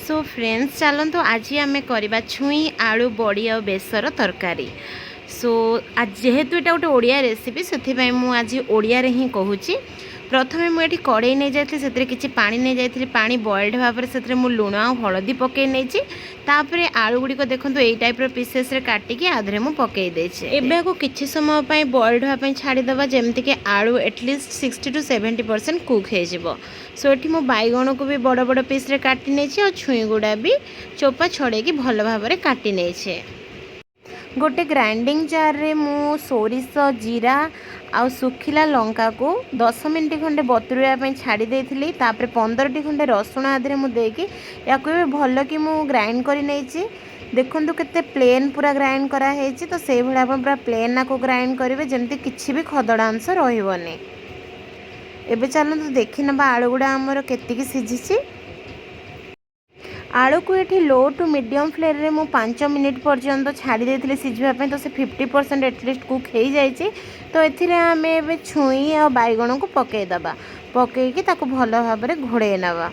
Show friends, ଚାଲନ୍ତୁ ଆଜି ଆମେ କରିବା ଛୁଇଁ ଆଳୁ ବଡ଼ି ଆଉ ବେସର ତରକାରୀ। ସୋ ଯେହେତୁ ଏଇଟା ଗୋଟେ ଓଡ଼ିଆ ରେସିପି, ସେଥିପାଇଁ ମୁଁ ଆଜି ଓଡ଼ିଆରେ ହିଁ କହୁଛି। ପ୍ରଥମେ ମୁଁ ଏଠି କଡ଼େଇ ନେଇଯାଇଥିଲି, ସେଥିରେ କିଛି ପାଣି ନେଇଯାଇଥିଲି। ପାଣି ବଏଲ୍ଡ ହେବା ପରେ ସେଥିରେ ମୁଁ ଲୁଣ ଆଉ ହଳଦୀ ପକାଇ ନେଇଛି। ତାପରେ ଆଳୁ ଗୁଡ଼ିକ ଦେଖନ୍ତୁ, ଏଇ ଟାଇପ୍ର ପିସେସ୍ରେ କାଟିକି ଆ ଦେହରେ ମୁଁ ପକାଇ ଦେଇଛି। ଏବେ ଆକୁ କିଛି ସମୟ ପାଇଁ ବଏଲ୍ଡ ହେବା ପାଇଁ ଛାଡ଼ିଦେବା, ଯେମିତିକି ଆଳୁ ଆଟଲିଷ୍ଟ 60 ଟୁ 70% କୁକ୍ ହେଇଯିବ। ସୋ ଏଠି ମୁଁ ବାଇଗଣକୁ ବି ବଡ଼ ବଡ଼ ପିସ୍ରେ କାଟି ନେଇଛି ଆଉ ଛୁଇଁ ଗୁଡ଼ା ବି ଚୋପା ଛଡ଼େଇକି ଭଲ ଭାବରେ କାଟି ନେଇଛି। ଗୋଟେ ଗ୍ରାଇଣ୍ଡିଙ୍ଗ ଜାର୍ରେ ମୁଁ ସୋରିଷ, ଜିରା ଆଉ ଶୁଖିଲା ଲଙ୍କାକୁ 10 ମିନିଟ୍ ଖଣ୍ଡେ ବତୁରିବା ପାଇଁ ଛାଡ଼ି ଦେଇଥିଲି। ତାପରେ 15ଟି ଖଣ୍ଡେ ରସୁଣ ଆ ଦେହରେ ମୁଁ ଦେଇକି ୟାକୁ ଏବେ ଭଲକି ମୁଁ ଗ୍ରାଇଣ୍ଡ କରି ନେଇଛି। ଦେଖନ୍ତୁ, କେତେ ପ୍ଲେନ୍ ପୁରା ଗ୍ରାଇଣ୍ଡ କରାହେଇଛି। ତ ସେଇଭଳିଆ ଆପଣ ପୁରା ପ୍ଲେନ୍ ଆକୁ ଗ୍ରାଇଣ୍ଡ କରିବେ, ଯେମିତି କିଛି ବି ଖଦଡ଼ା ଅଂଶ ରହିବନି। ଏବେ ଚାଲନ୍ତୁ ଦେଖିନେବା ଆଳୁ ଗୁଡ଼ା ଆମର କେତିକି ସିଝିଛି। ଆଳୁକୁ ଏଠି ଲୋ ଟୁ ମିଡ଼ିୟମ୍ ଫ୍ଲେମ୍ରେ ମୁଁ 5 ମିନିଟ୍ ପର୍ଯ୍ୟନ୍ତ ଛାଡ଼ି ଦେଇଥିଲି ସିଝିବା ପାଇଁ। ତ ସେ 50% ଆଟଲିଷ୍ଟ କୁକ୍ ହେଇଯାଇଛି। ତ ଏଥିରେ ଆମେ ଏବେ ଛୁଇଁ ଆଉ ବାଇଗଣକୁ ପକାଇଦେବା। ପକାଇକି ତାକୁ ଭଲ ଭାବରେ ଘୋଡ଼େଇ ନେବା।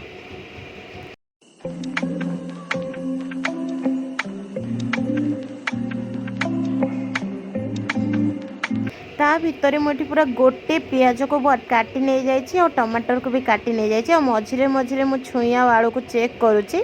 ତା ଭିତରେ ମୁଁ ଏଠି ପୁରା ଗୋଟେ ପିଆଜକୁ କାଟି ନେଇଯାଇଛି ଆଉ ଟମାଟରକୁ ବି କାଟି ନେଇଯାଇଛି। ଆଉ ମଝିରେ ମଝିରେ ମୁଁ ଛୁଇଁ ଆଉ ଆଳୁକୁ ଚେକ୍ କରୁଛି।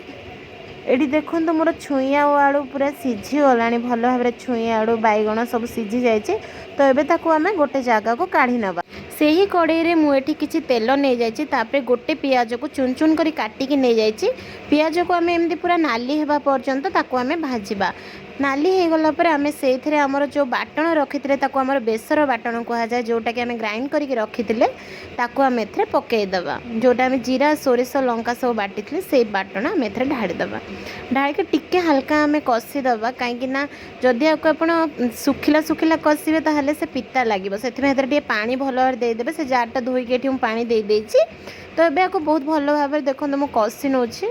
ଏଠି ଦେଖନ୍ତୁ, ମୋର ଛୁଇଁ ଆଉ ଆଳୁ ପୁରା ସିଝିଗଲାଣି ଭଲ ଭାବରେ। ଛୁଇଁ, ଆଳୁ, ବାଇଗଣ ସବୁ ସିଝି ଯାଇଛି। ତ ଏବେ ତାକୁ ଆମେ ଗୋଟେ ଜାଗାକୁ କାଢ଼ି ନେବା। ସେହି କଡ଼େଇରେ ମୁଁ ଏଠି କିଛି ତେଲ ନେଇଯାଇଛି। ତାପରେ ଗୋଟେ ପିଆଜକୁ ଚୁନ ଚୁନ କରି କାଟିକି ନେଇଯାଇଛି। ପିଆଜକୁ ଆମେ ଏମିତି ପୁରା ନାଲି ହେବା ପର୍ଯ୍ୟନ୍ତ ତାକୁ ଆମେ ଭାଜିବା। ନାଲି ହେଇଗଲା ପରେ ଆମେ ସେଇଥିରେ ଆମର ଯେଉଁ ବାଟଣ ରଖିଥିଲେ, ତାକୁ ଆମର ବେସର ବାଟଣ କୁହାଯାଏ, ଯେଉଁଟାକି ଆମେ ଗ୍ରାଇଣ୍ଡ କରିକି ରଖିଥିଲେ, ତାକୁ ଆମେ ଏଥିରେ ପକାଇଦେବା। ଯେଉଁଟା ଆମେ ଜିରା, ସୋରିଷ, ଲଙ୍କା ସବୁ ବାଟିଥିଲେ, ସେଇ ବାଟଣ ଆମେ ଏଥିରେ ଢାଳିଦେବା। ଢାଳିକି ଟିକେ ହାଲକା ଆମେ କଷିଦେବା, କାହିଁକି ନା ଯଦି ଆକୁ ଆପଣ ଶୁଖିଲା ଶୁଖିଲା କଷିବେ, ତାହେଲେ ସେ ପିତା ଲାଗିବ। ସେଥିପାଇଁ ଏଥିରେ ଟିକେ ପାଣି ଭଲ ଭାବରେ ଦେଇଦେବେ। ସେ ଜାରଟା ଧୋଇକି ଏଠି ମୁଁ ପାଣି ଦେଇଦେଇଛି। ତ ଏବେ ଆକୁ ବହୁତ ଭଲ ଭାବରେ ଦେଖନ୍ତୁ, ମୁଁ କଷି ନେଉଛି।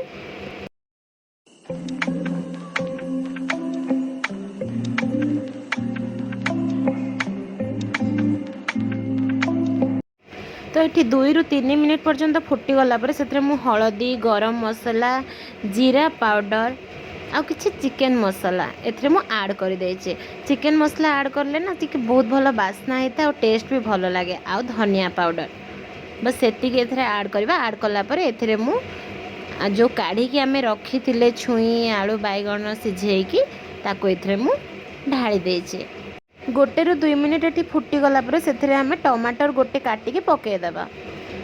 ତ ଏଠି 2ରୁ 3 ମିନିଟ୍ ପର୍ଯ୍ୟନ୍ତ ଫୁଟିଗଲା ପରେ ସେଥିରେ ମୁଁ ହଳଦୀ, ଗରମ ମସଲା, ଜିରା ପାଉଡ଼ର ଆଉ କିଛି ଚିକେନ୍ ମସଲା ଏଥିରେ ମୁଁ ଆଡ଼୍ କରିଦେଇଛି। ଚିକେନ୍ ମସଲା ଆଡ଼୍ କଲେ ନା ଟିକେ ବହୁତ ଭଲ ବାସ୍ନା ହେଇଥାଏ ଆଉ ଟେଷ୍ଟ ବି ଭଲ ଲାଗେ। ଆଉ ଧନିଆ ପାଉଡ଼ର, ବାସ୍ ସେତିକି ଏଥିରେ ଆଡ଼୍ କରିବା। ଆଡ଼୍ କଲା ପରେ ଏଥିରେ ମୁଁ ଯେଉଁ କାଢ଼ିକି ଆମେ ରଖିଥିଲେ ଛୁଇଁ, ଆଳୁ, ବାଇଗଣ ସିଝେଇକି, ତାକୁ ଏଥିରେ ମୁଁ ଢାଳି ଦେଇଛି। 1ରୁ 2 ମିନିଟ୍ ଏଠି ଫୁଟିଗଲା ପରେ ସେଥିରେ ଆମେ ଟମାଟର ଗୋଟେ କାଟିକି ପକାଇଦେବା।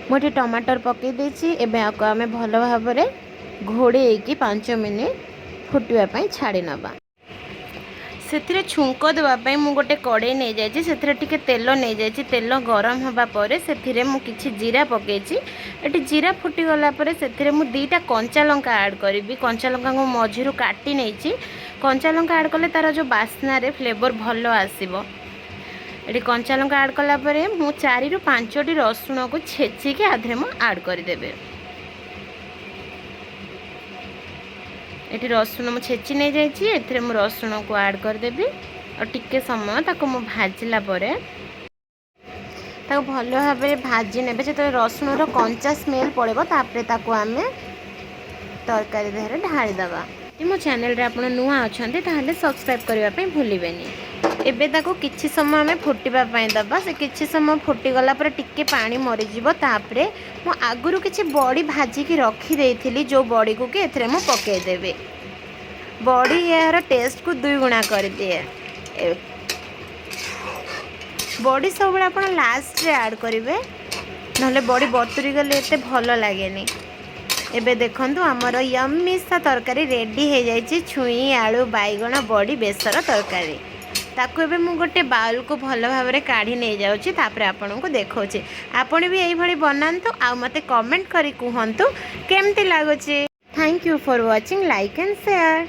ମୁଁ ଏଠି ଟମାଟର ପକାଇ ଦେଇଛି। ଏବେ ଆକୁ ଆମେ ଭଲ ଭାବରେ ଘୋଡ଼େଇକି 5 ମିନିଟ୍ ଫୁଟିବା ପାଇଁ ଛାଡ଼ି ନେବା। ସେଥିରେ ଛୁଙ୍କ ଦେବା ପାଇଁ ମୁଁ ଗୋଟେ କଡ଼େଇ ନେଇଯାଇଛି। ସେଥିରେ ଟିକେ ତେଲ ନେଇଯାଇଛି। ତେଲ ଗରମ ହେବା ପରେ ସେଥିରେ ମୁଁ କିଛି ଜିରା ପକାଇଛି। ଏଠି ଜିରା ଫୁଟିଗଲା ପରେ ସେଥିରେ ମୁଁ ଦୁଇଟା କଞ୍ଚା ଲଙ୍କା ଆଡ଼୍ କରିବି। କଞ୍ଚା ଲଙ୍କାକୁ ମଝିରୁ କାଟି ନେଇଛି। କଞ୍ଚା ଲଙ୍କା ଆଡ଼୍ କଲେ ତା'ର ଯେଉଁ ବାସ୍ନାରେ ଫ୍ଲେଭର୍ ଭଲ ଆସିବ। ଏଠି କଞ୍ଚା ଲଙ୍କା ଆଡ଼୍ କଲା ପରେ ମୁଁ 4ରୁ 5ଟି ରସୁଣକୁ ଛେଚିକି ଆ ଦେହରେ ମୁଁ ଆଡ଼୍ କରିଦେବି। ଏଠି ରସୁଣ ମୁଁ ଛେଚି ନେଇଯାଇଛି। ଏଥିରେ ମୁଁ ରସୁଣକୁ ଆଡ଼୍ କରିଦେବି ଆଉ ଟିକେ ସମୟ ତାକୁ ମୁଁ ଭାଜିଲା ପରେ ତାକୁ ଭଲ ଭାବରେ ଭାଜି ନେବେ। ଯେତେବେଳେ ରସୁଣର କଞ୍ଚା ସ୍ମେଲ୍ ପଳେଇବ, ତାପରେ ତାକୁ ଆମେ ତରକାରୀ ଦେହରେ ଢାଳିଦେବା। ଯଦି ମୋ ଚ୍ୟାନେଲରେ ଆପଣ ନୂଆ ଅଛନ୍ତି, ତାହେଲେ ସବସ୍କ୍ରାଇବ୍ କରିବା ପାଇଁ ଭୁଲିବେନି। ଏବେ ତାକୁ କିଛି ସମୟ ଆମେ ଫୁଟିବା ପାଇଁ ଦେବା। ସେ କିଛି ସମୟ ଫୁଟିଗଲା ପରେ ଟିକେ ପାଣି ମରିଯିବ। ତାପରେ ମୁଁ ଆଗରୁ କିଛି ବଡ଼ି ଭାଜିକି ରଖିଦେଇଥିଲି, ଯେଉଁ ବଡ଼ିକୁ କି ଏଥିରେ ମୁଁ ପକାଇଦେବି। ବଡ଼ି ଏହାର ଟେଷ୍ଟକୁ ଦୁଇଗୁଣା କରିଦିଏ। ବଡ଼ି ସବୁବେଳେ ଆପଣ ଲାଷ୍ଟରେ ଆଡ଼୍ କରିବେ, ନହେଲେ ବଡ଼ି ବତୁରି ଗଲେ ଏତେ ଭଲ ଲାଗେନି। ଏବେ ଦେଖନ୍ତୁ, ଆମର ୟମ୍ମି ସା ତରକାରୀ ରେଡ଼ି ହେଇଯାଇଛି, ଛୁଇଁ, ଆଳୁ, ବାଇଗଣ, ବଡ଼ି ବେସର ତରକାରୀ। ତାକୁ ଏବେ ମୁଁ ଗୋଟେ ବାଉଲକୁ ଭଲ ଭାବରେ କାଢ଼ି ନେଇଯାଉଛି। ତାପରେ ଆପଣଙ୍କୁ ଦେଖାଉଛି। ଆପଣ ବି ଏଇଭଳି ବନାନ୍ତୁ ଆଉ ମୋତେ କମେଣ୍ଟ କରି କୁହନ୍ତୁ କେମିତି ଲାଗୁଛି। Thank you for watching. Like and share.